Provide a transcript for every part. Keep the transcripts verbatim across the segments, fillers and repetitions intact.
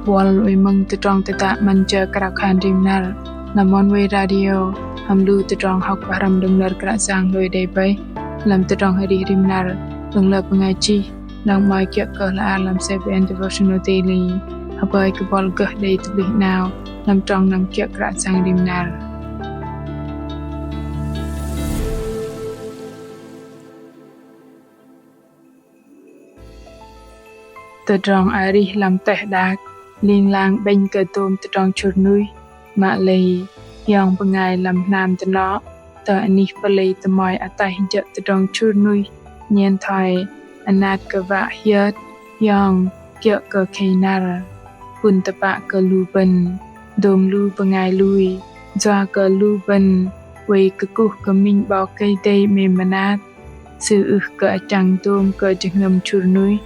Buăl oei mơ̆ng tơdrong tơdă 'Măn Jơ Krao Khan Rim Năr lăm Oneway Radio hăm lu tơdrong hŏk pơhrăm đơ̆ng nơ̆r Kră Yang lui đei bơih lăm tơdrong arih rim năr đơ̆ng lơ bơngai chih, dang 'mơ̆i kiơ̆ kơ hla ar lăm CBN Devotional Daily. Hơpơi kơ buăl gơh đei tơplih 'nao lăm trong năm kiơ̆ Kră Yang rim năr. Tơdrong arih lăm teh đak ling lang 'bĕnh kơ dôm tơdrong chŭr nuih. Mă lei hiong bơngai lăm hnam dơnŏ tơ anih pơlei tơmoi ataih jơ̆ tơdrong chŭr nuih nhen thoi anat kơ wă hiơt hiong kiơ̆ kơ khei năr. Pŭn tơpă kơ lu bơ̆n, dôm lu bơngai lui, yua kơ lu bơ̆n oei kơkuh kơ minh 'Bok Kei-Dei 'mêm mơnat. Sư ưh kơ achăng dôm kơ jơhngơ̆m chŭr nuih.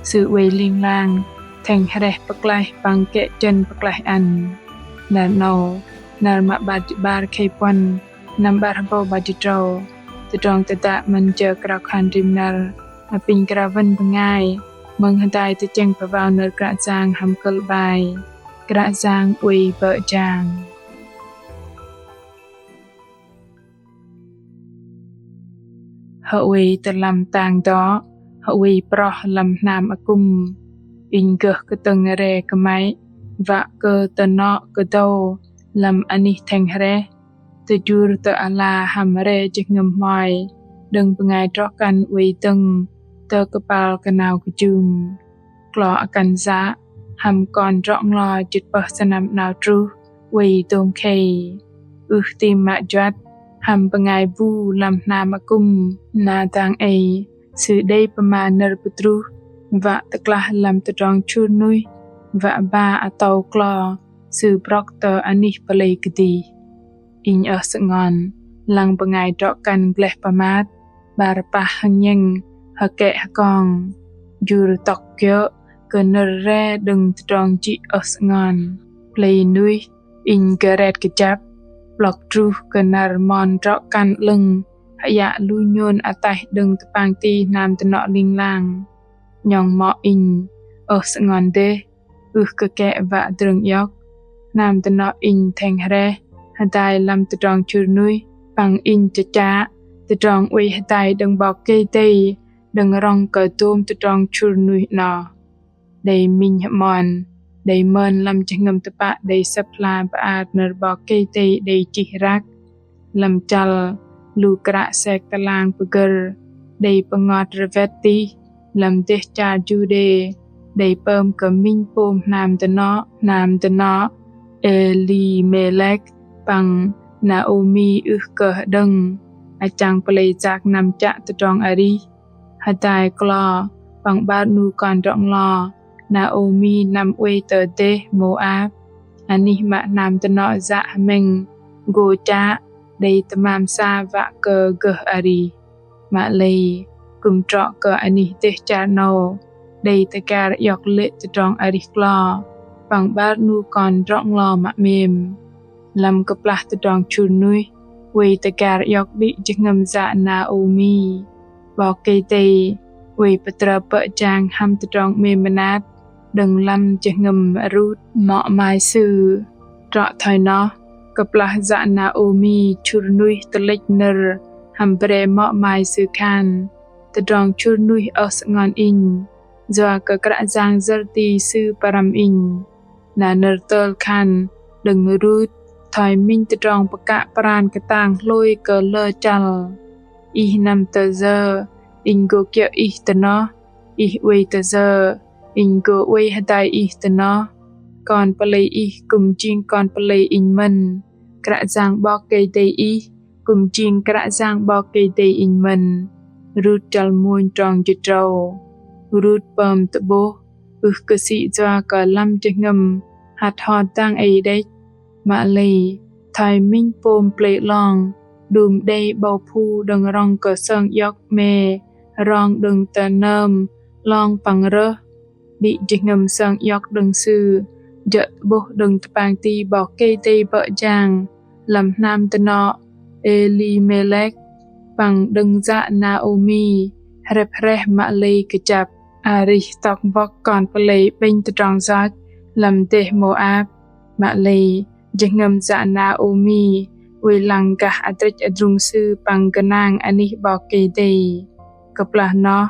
Sư oei ling lang thĕng hrĕh pơklaih păng kĕ jăn pơklaih ăn. Năr 'nâu, năr mă 'bar jĭt 'bar khei puăn, năm 'bar hơbâu 'bar jĭt tơdrâu, tơdrong tơdă 'Măn Jơ Krao Khan Rim Năr apinh krao wăn bơngai mơ̆ng hơdai tơchĕng pơwao nơ̆r Kră Yang hăm kơ̆l 'bai Kră Yang oei bơ̆ jang. Hơwei tơ lăm tang dŏ, hơwei proh lăm hnam akŭm. Inh gơh kơtơ̆ng re kơmăy wă kơ tơnŏ kơdâu lăm anih thĕng hrĕh, tơjur tơ ala hăm re jơhngơ̆m hmoi đơ̆ng bơngai drŏ kăn oei dơ̆ng tơ kơpal kơnao kơjung. Klo akăn yă hăm kon drŏ nglo jĭt pơh sơnăm 'nao truh oei dôm khei. Ưh tim mă juăt hăm bơngai bu lăm hnam akŭm, na dang ei sư đei pơma nơ̆r pơtruh wă tơklah lăm tơdrong chŭr nuih, wă ba atâu klo sư brŏk tơ anih pơlei kơdih. Inh ơh sơngon lăng bơngai drŏ kăn gleh pơmat, 'bar pah hơngiĕng hơkĕ hơkong, jur tŏk kiơ̆ kơ nơ̆r re đơ̆ng tơdrong jĭ ơh sơngon. Pơlei nuih inh gơret kơjăp, 'blŏk truh kơ năr mon drŏ kăn 'lơ̆ng hơyă lu nhôn ataih đơ̆ng tơpang ti hnam dơnŏ ling lang. 'Nhŏng mŏ inh ơh sơngon dêh, ưh kơ kĕ wă drơ̆ng iŏk. Hnam dơnŏ inh thĕng hrĕh hơdai lăm tơdrong chŭr nuih, păng inh chơchă tơdrong oei hơdai đơ̆ng 'Bok Kei-Dei đơ̆ng rŏng kơ dôm tơdrong chŭr nuih 'noh. Đei minh hơmon đei mơn lăm jơhngơ̆m tơpă đei sơ̆p hla bơar nơ̆r 'Bok Kei-Dei đei chih răk lăm chăl lu kră sek tơlang pơgơ̆r đei pơngot rơwet tih lăm dêh char Juđê, đei pơm kơ minh pôm hnam dơnŏ, hnam dơnŏ Êlimêlek păng Naômi ưh kơ hơđơ̆ng, achăng pơlei yak năm chă tơdrong arih. Hơdai klo păng 'bar 'nu kon drŏ nglo, Naômi năm oei tơ dêh Môap, anih mă hnam dơnŏ yă hơmĕng gô chă đei tơmam sa wă kơ gơh arih. Mă lei kư̆m trŏ kơ anih dêh char 'nâu đei tơgar iŏk lê̆ tơdrong arih klo păng 'bar 'nu kon drŏ nglo mă 'mêm. Lăm kơplah tơdrong chŭr nuih oei tơgar iŏk đĭ jơhngơ̆m yă Naômi, 'Bok Kei-Dei oei pơtrơ bơ̆ jang hăm tơdrong 'mêm mơnat đơ̆ng lăm jơhngơ̆m Rut mŏ mai sư. Trŏ thoi noh, kơplah yă Naômi chŭr nuih tơlĕch nơ̆r hăm bre mŏ mai sư khan, tơdrong chŭr nuih ơh sơngon inh, yua kơ Kră Yang yơ̆r ti Sư pơrăm inh. Na nơ̆r tơl khan đơ̆ng Rut thoi minh tơdrong pơkă pran kơtang hlôi kơ lơ chăl. Ih năm tơ yơ, inh gô kiơ̆ ih tơ noh. Ih oei tơ yơ, inh gô oei hơdai ih tơ noh. Kon pơlei ih kư̆m jing kon pơlei inh mơ̆n. Kră Yang 'Bok Kei-Dei ih kư̆m jing Kră Yang 'Bok Kei-Dei inh mơ̆n. Rut chăl mônh trong jĭt tơdrâu. Rut pơm tơ'bôh ưh kơ sĭ yua kơ lăm jơhngơ̆m hăt hot dang ei đĕch. Mă lei thoi minh pôm pơlei 'long đŭm đei 'bâu phu đơ̆ng rŏng kơ sơng iŏk 'me rong đơ̆ng tơ nơm 'long păng rơh. Đĭ jơhngơ̆m sơng iŏk đơ̆ng sư jơ̆ tơ'bôh đơ̆ng tơpang ti 'Bok Kei-Dei bơ̆ jang lăm hnam dơnŏ Êlimêlek păng đơ̆ng yă Naômi hrĕp hrĕh mă lei kơjăp. Arih tŏk bŏk kon pơlei 'bĕnh tơdrong yoch lăm dêh Môap. Mă lei jơhngơ̆m yă Naômi oei lăng gah adrĕch adrung sư păng gơnang anih 'Bok Kei-Dei. Kơplah noh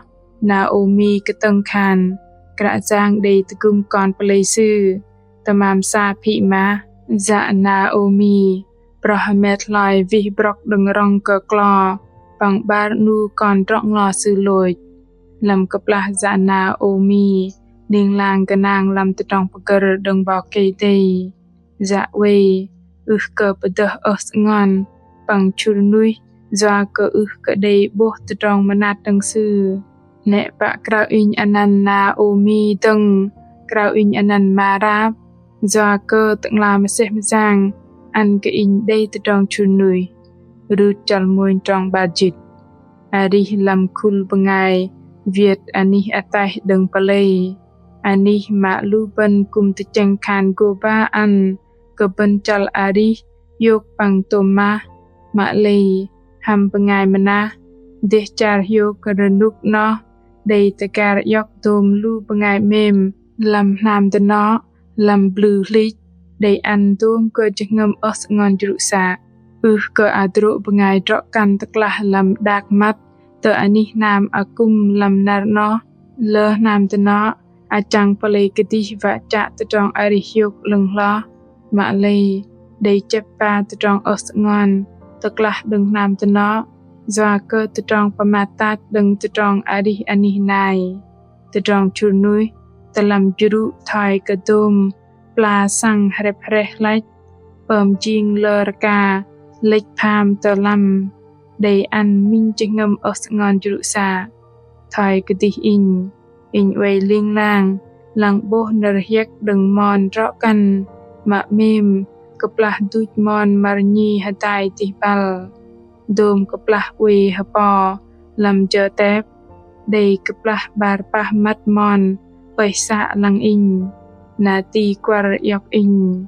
Naômi kơtơ̆ng khan Kră Yang đei tơgŭm kon pơlei sư. Tơmam sa phĭ mah, yă Naômi pơrơh hơmet hloi wih brŏk đơ̆ng rŏng kơ klo păng 'bar 'nu kon drŏ nglo sư lôch. Lăm kơplah yă Naômi ling lang gơnang lăm tơdrong pơgơ̆r đơ̆ng 'Bok Kei-Dei, yă oei ưh kơ pơdơh ơh sơngon păng chŭr nuih yua kơ ưh kơ đei 'bôh tơdrong mơnat đơ̆ng sư. 'Nĕ pă krao inh anăn Naômi dơ̆ng, krao inh anăn Mara, yua kơ Tơ'ngla mơsêh mơyang ăn kơ inh đei tơdrong chŭr nuih. Rut chăl mônh trong 'bar jĭt. Arih lăm khul bơngai Việt anih ataih đơ̆ng pơlei, anih mă lu bơ̆n kư̆m tơchĕng khan gô ba ăn kơ bơ̆n chăl arih hiôk păng tôm mah. Mă lei hăm bơngai mơnah, dêh char hiôk rơnŭk noh đei tơgar iŏk dôm lu bơngai 'mêm lăm hnam dơnŏ, lăm blư hlĭch, đei ăn dôm kơ jơhngơ̆m ơh sơngon jrŭ să. Ưh kơ adrô̆ bơngai drŏ kăn tơklah lăm đak măt tơ anih hnam akŭm lăm năr noh. Lơ hnam dơnŏ, achăng pơlei kơdih wă chă tơdrong arih hiôk 'lơ̆ng hloh, mă lei đei chĕp ba tơdrong ơh sơngon tơklah đơ̆ng hnam dơnŏ yua kơ tơdrong pơmat tat đơ̆ng tơdrong arih anih nai. Tơdrong chŭr nuih tơ lăm jrŭ thoi kơ dôm pla săng hrĕp hrĕh hlĕch, pơm jing lơ rơka lĕch pham tơ lăm, đei ăn minh jơhngơ̆m ơh sơngon jrŭ să. Thoi kơdih inh, inh oei ling lang lăng 'bôh nơ̆r hiĕk đơ̆ng mon drŏ kăn mă 'mêm kơplah duch mon măr nhi hơdai dih băl. Dôm kơplah oei hơpo lăm jơ tep, đei kơplah 'bar pah măt mon pơih să lăng inh, na ti kuăr iŏk inh.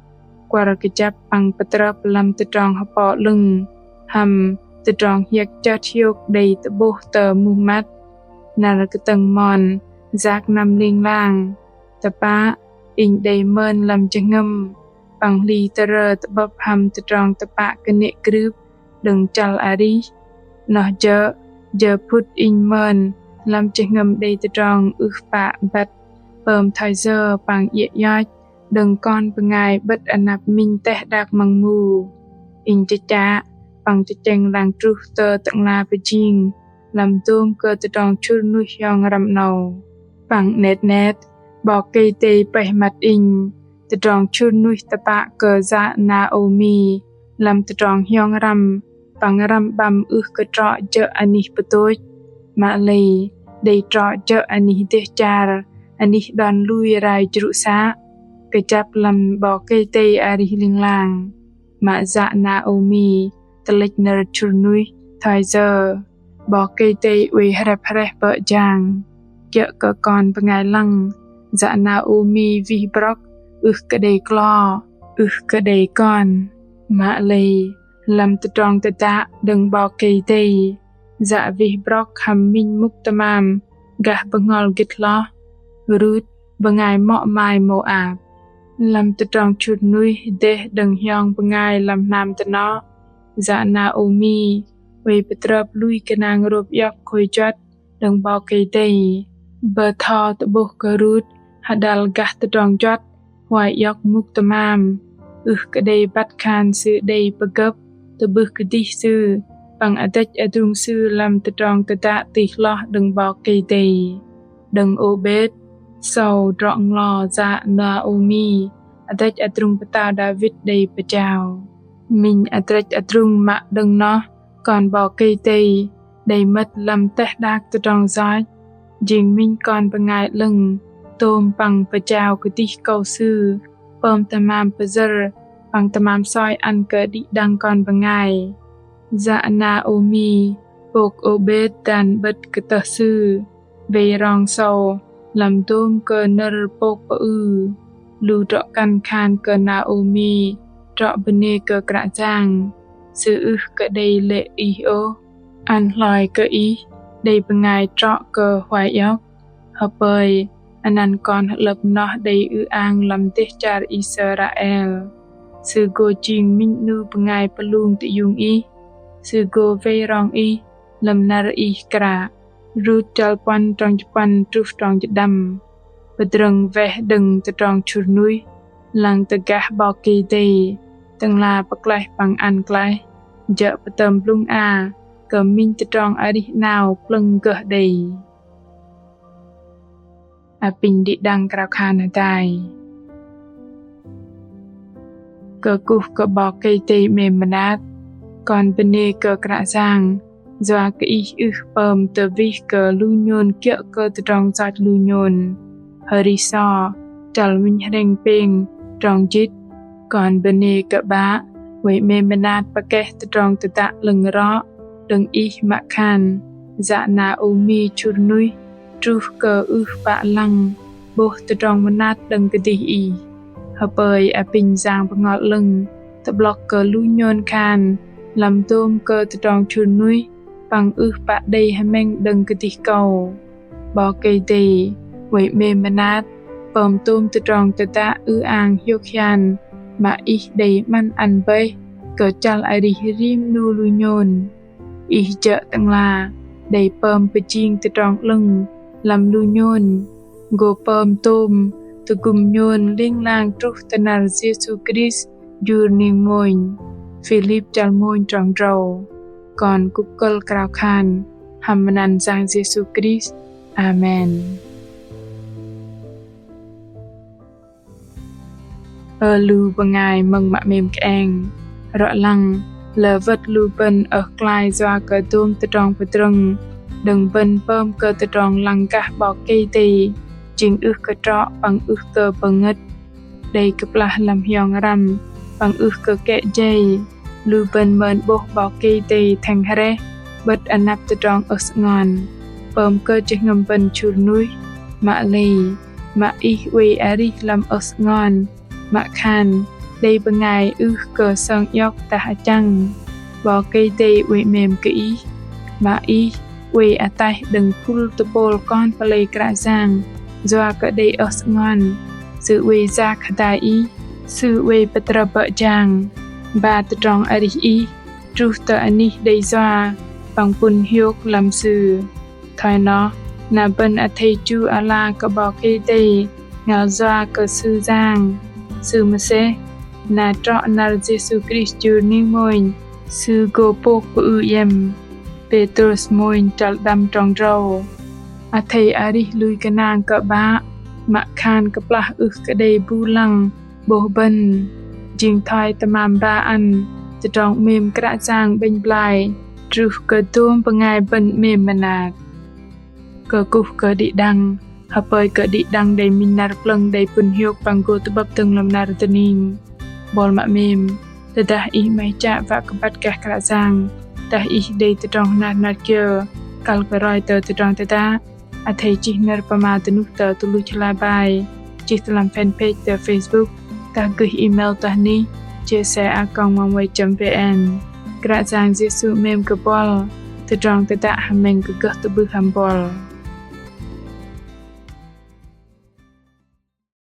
Kuăr kơjăp păng pơtrơp lăm tơdrong hơpo 'lơ̆ng hăm tơdrong hiĕk chơt hiôk đei tơ'bôh tơ muh măt. Năr kơtơ̆ng mon yak năm ling lang. Tơpă, inh đei mơn lăm jơhngơ̆m păng hli tơrơ tơ'bơ̆p hăm tơdrong tơpă kơnê̆ krưp đơ̆ng chăl arih. Noh jơ̆, jơ phŭt inh mơn lăm jơhngơ̆m đei tơdrong ưh pă băt pơm thoi yơ păng iĕ ioch đơ̆ng kon bơngai 'bơ̆t anăp minh teh đak măng mu. Inh chơchă păng tơchĕng lăng truh tơ Tơ'ngla pơjing lăm dôm kơ tơdrong chŭr nuih hiong răm 'nâu. Păng 'net 'net, 'Bok Kei-Dei pơih măt inh, tơdrong chŭr nuih tơpă kơ yă Naômi lăm tơdrong hiong răm păng răm 'băm ưh kơ trŏ jơ̆ anih pơtôch. Mă lei đei trŏ jơ̆ anih dêh char, anih đon lui rai jrŭ să, kơjăp lăm 'Bok Kei-Dei arih ling lang. Mă yă Naômi tơlĕch nơ̆r chŭr nuih thoi yơ. 'Bok Kei-Dei oei hrĕp hrĕh bơ̆ jang. Kiơ̆ kơ kon bơngai lăng, yă Naômi wih brŏk ưh kơ đei klo, ưh kơ đei kon. Mă lei lăm tơdrong tơdă đơ̆ng 'Bok Kei-Dei, yă wih brŏk hăm minh mŭk tơmam gah bơhngol gĭt hloh. Rut, bơngai mŏ mai Môap. Lăm tơdrong chŭr nuih dêh đơ̆ng hiong bơngai lăm hnam dơnŏ, yă Naômi oei pơtrơp lui gơnang rôp iŏk khôi juăt đơ̆ng 'Bok Kei-Dei. Bơtho tơ'bôh kơ Rut hơđăl gah tơdrong juăt huay iŏk mŭk tơmam, ưh kơ đei băt khan sư đei pơgơ̆p tơ'bưh kơdih sư păng adrĕch adrung sư lăm tơdrong tơdă tih hloh đơ̆ng 'Bok Kei-Dei. Đơ̆ng Ôbet, sâu drŏ nglo yă Naômi, adrĕch adrung pơtao Đavit đei pơjao. Minh adrĕch adrung mă đơ̆ng noh, kon 'Bok Kei-Dei đei mơ̆t lăm teh đak tơdrong yoch, jing minh kon bơngai 'lơ̆ng tôm păng pơjao kơdih akâu sư pơm tơmam pơyơ̆r păng tơmam soi ăn kơ đĭ đăng kon bơngai. Yă Naômi pôk Ôbet dan 'bơ̆t kơtơh sư, wei rong sâu lăm dôm kơ nơ̆r pôk pơư. Lu drŏ kăn khan kơ Naômi trŏ bơnê kơ Kră Yang, sư ưh kơ đei lê̆ ih ôh. Ăn hloi kơ ih đei bơngai trŏ kơ huay iŏk, hơpơi Anăn kon hơ'lơ̆p noh đei ư-ang lăm dêh char Israel. Sư gô jing minh 'nu bơngai pơlung tơiung Ih. Sư gô wei rong Ih lăm năr Ih kră. Rut chăl puăn trong jơ̆ puăn truh trong jơ̆ đăm. Pơdrơ̆ng weh đơ̆ng tơdrong chhŭr nuih, lăng tơ gah 'Bok Kei-Dei, Tơ'ngla pơklaih păng ăn klaih, jơ̆ pơtơm blŭng a kơ minh tơdrong arih 'nao plơ̆ng gơh đei. Apinh đĭ đăng krao khan hơdai. Kơkuh kơ 'Bok Kei-Dei 'mêm mơnat, kon bơnê kơ Kră Yang, yua kơ Ih ưh pơm tơwih kơ lu nhôn kiơ̆ kơ tơdrong yoch lu nhôn. Hơri sô, chăl minh hrĕng pêng, trong jĭt. Kon bơnê kơ 'Bă, oei 'mêm mơnat pơkeh tơdrong tơdă 'lơ̆ng rŏ đơ̆ng Ih mă khan, yă Naômi chhŭr nuih truh kơ ưh pă lăng 'bôh tơdrong mơnat đơ̆ng kơdih Ih. Hơpơi apinh Yang Bơhngol 'Lơ̆ng tơ'blŏk kơ lu nhôn khan lăm dôm kơ tơdrong chhŭr nuih păng ưh pă đei hơmĕng đơ̆ng kơdih kâu. 'Bok Kei-Dei oei 'mêm mơnat pơm tôm tơdrong tơdă ư-ang hiôk hian mă Ih đei 'măn ăn bơih kơ chăl arih rim 'nu lu nhôn. Ih jơ̆ Tơ'ngla đei pơm pơjing tơdrong 'lơ̆ng lăm lu nhôn, gô pơm tôm tơgŭm nhôn ling lang truh tơ năr Yêsu Krist jur ning mônh. Philip chăl mônh trong drâu. Kon kŭk kơ̆l krao khan hăm măt anăn Yang Yêsu Krist. Amen. Ơ lu bơngai mơ̆ng mă 'mêm kơeng, rŏ lăng lơ wơ̆t lu bơ̆n ơh klai yua kơ dôm tơdrong pơdrơ̆ng đơ̆ng bơ̆n pơm kơ tơdrong lăng gah 'Bok Kei-Dei jing ưh kơ trŏ păng ưh kơ pơngơ̆t, đei kơplah lăm hiong răm păng ưh kơ kĕ jei. Lu bơ̆n mơn 'bôh 'Bok Kei-Dei thĕng hrĕh 'bơ̆t anăp tơdrong ơh sơngon, pơm kơ jơhngơ̆m bơ̆n chhŭr nuih. Mă lei, mă ih oei arih lăm ơh sơngon, mă khan đei bơngai ưh kơ sơng iŏk dah achăng, 'Bok Kei-Dei oei 'mêm kơ ih. Mă ih oei ataih đơ̆ng khul tơpôl kon pơlei Kră Yang yua kơ đei ơh sơngon. Sư oei yak hơdai ih, Sư oei pơtrơp bơ̆ jang ba tơdrong arih ih truh tơ anih đei yua păng pŭn hiôk lăm Sư. Thoi noh, na bơ̆n athei chu ala kơ 'Bok Kei-Dei ngăl yua kơ Sư Yang, Sư mơsêh, na trŏ năr Yêsu Krist jur ning mônh, Sư gô pôk pơư iĕm. Pêtrôs mônh chăl đăm trong drâu. Athei arih lui gơnang kơ 'Bă, mă khan kơplah ưh kơ đei bu lăng 'bôh bơ̆n, jing thoi tơmam ba ăn tơdrong 'mêm Kră Yang 'bĕnh blai truh kơ dôm bơngai bơ̆n 'mêm mơnat. Kơkuh kơ đĭ đăng, hơpơi kơ đĭ đăng đei minh năr plơ̆ng đei pŭn hiôk păng gô tơ'bơ̆p dơ̆ng lăm năr dơning. Bol mă 'mêm, tơdah ih 'maih chă wă kơ băt gah Kră Yang, dah ih đei tơdrong hnar hnar kiơ kăl kơ roi tơ tơdrong tơdă, athei chih nơ̆r pơma dơnuh tơ tơluch hla bơar, chih tơ lăm fanpage tơ Facebook, dah gơih email tơ anih jsa a còng oneway chấm vn. Kră Yang Yêsu 'mêm kơ bol, tơdrong tơdă hơmĕng kơ gơh tơ'bưh hăm bol.